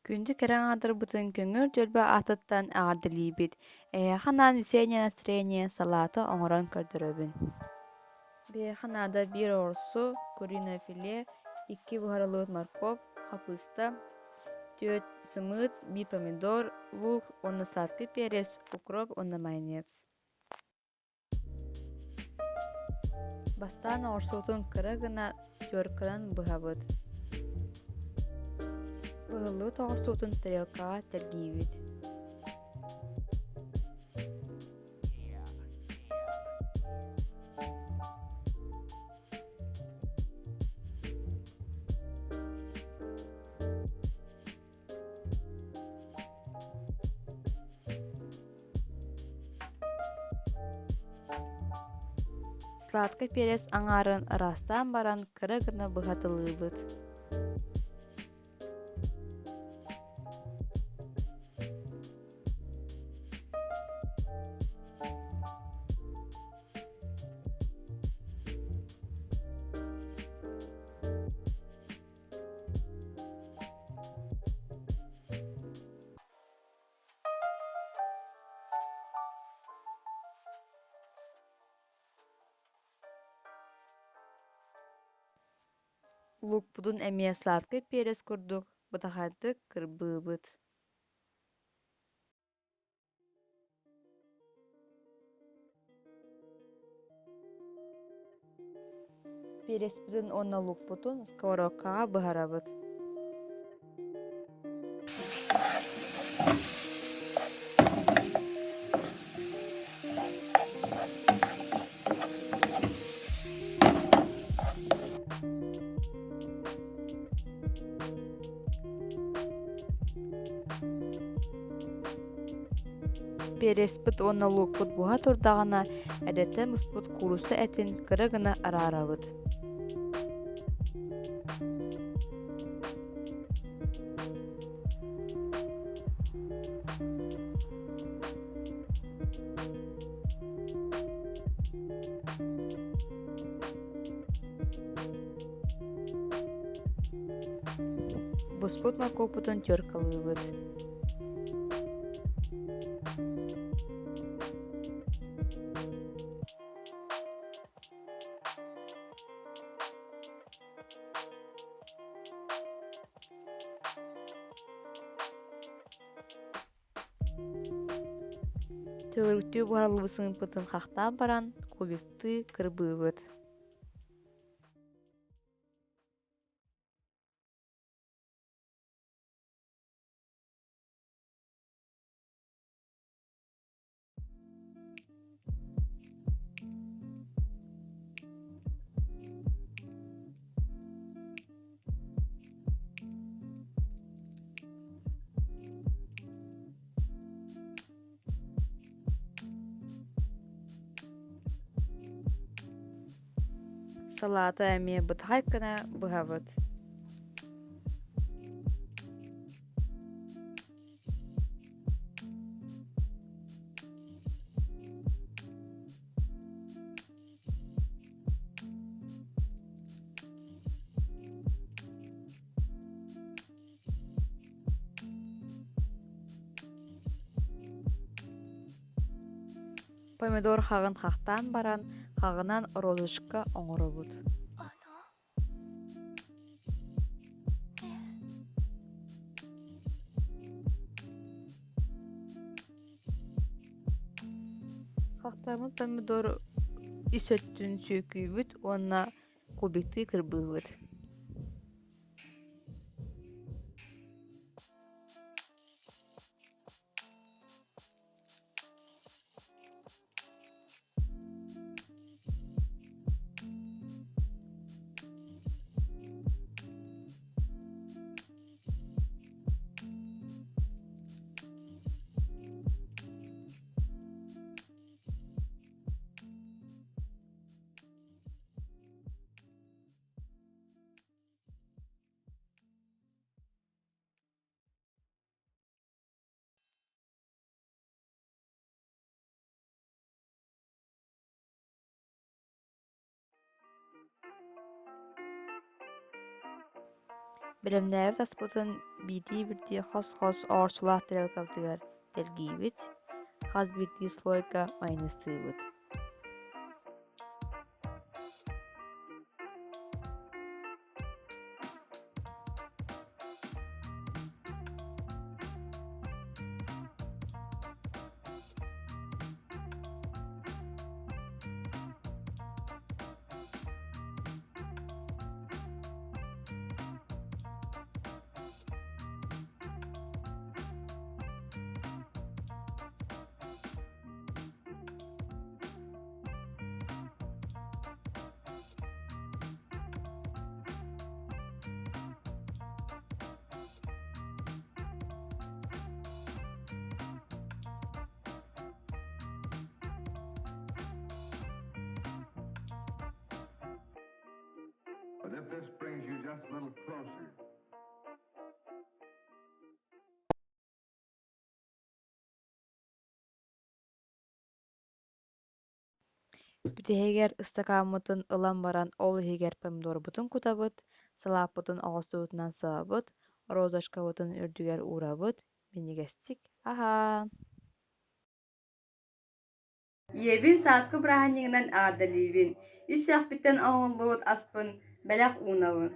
Күндү кэрэ аҥаардарбытын көҥүл түөлбэ аатыттан эҕэрдэлиибит! Эһиэхэ анаан «Весеннее настроение» салааты оҥорон көрдөрөбүн. Биһиэхэ наада биир оҕурсу, куриное филе, икки буһарыллыбыт морковь, хаппыыста, түөрт сымыыт, биир помидор, луук уонна сладкий перец, укроп уонна майонез. Бастаан оҕурсуутун кыра гына терканан быһабыт. Быһыллыбыт оҕурсуутун тарелкаҕа тэлгиибит. Сладкай перец аҥаарын ыраастаан баран кыра гына быһатылыыбыт. Луукпутун эмиэ сладкай перец курдук бытахайдык кырбыыбыт. Переспитин уонна луукпутун сковородкаҕа буһарабыт. Переспит уонна луукпут буһа турдаҕына, эрдэттэн буспут куурусса этин кыра гына араарабыт. Буспут моркуоппутун теркалыыбыт. Төгүрүктүү буһарыллыбыт сыыппытын хахтаан баран кубиктыы кырбыыбыт. Салааты эмиэ бытахай гына быһабыт. Помидор хаҕын хахтаан баран, хаҕынан розочка оҥоробут. Хахтаммыт помидор ис өттүн сүөкүүбүт уонна кубиктыы кырбыыбыт. Бэлэмнээбит аспытын биирдии-биирдии хос-хос оорсулаах тарелкабытыгар тэлгиибит, хас биирдии слойга майонезтыыбыт. But if this brings you just a little closer, Бүтэһигэр ыстакааммытын ылан баран ол иһигэр помидорбутун кутабыт, салааппытын оҕурсуутунан сабабыт, розочкабытын үрдүгэр уурабыт, минньигэстик аһаан. Ийэбин сааскы бырааһынньыгынан эҕэрдэлиибин, ис сүрэхпиттэн оҥоһуллубут аспын бэлэх уунабын.